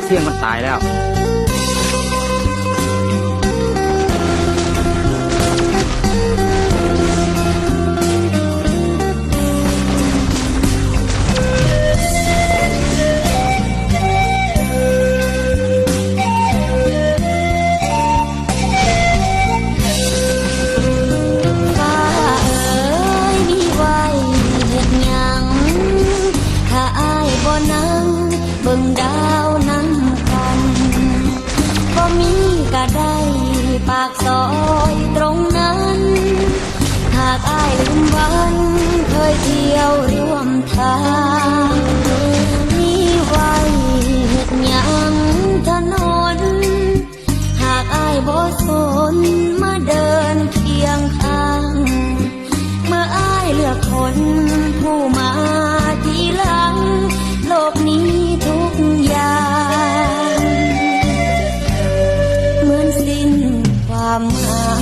ທ່ຽງມັນຕາຍແລ້ວ. ຟ້າເອີຍ ມີໄວ້ເຮັດຫຍັງ ຖ້າອ້າຍບໍ່ນັ່ງເບິ່ງດາວນຳກັນ? ບໍ່ມີກະໄດ້ປາກຊອຍຕົງນັ້ນ ຫາກອ້າຍລືມວັນເຄີຍທ່ຽວຮ່ວມທາງ ມີໄວ້ເຮັດຫຍັງຖະໜົນ? ຫາກອ້າຍບໍ່ສົນມາເດີນຄຽງຂ້າງ ເມື່ອອ້າຍເລືອກຄົນຜູ້ມາທີຫຼັງ ໂລກນີ້ທຸກຢ່າງເໝືອນສິ້ນຄວາມໝ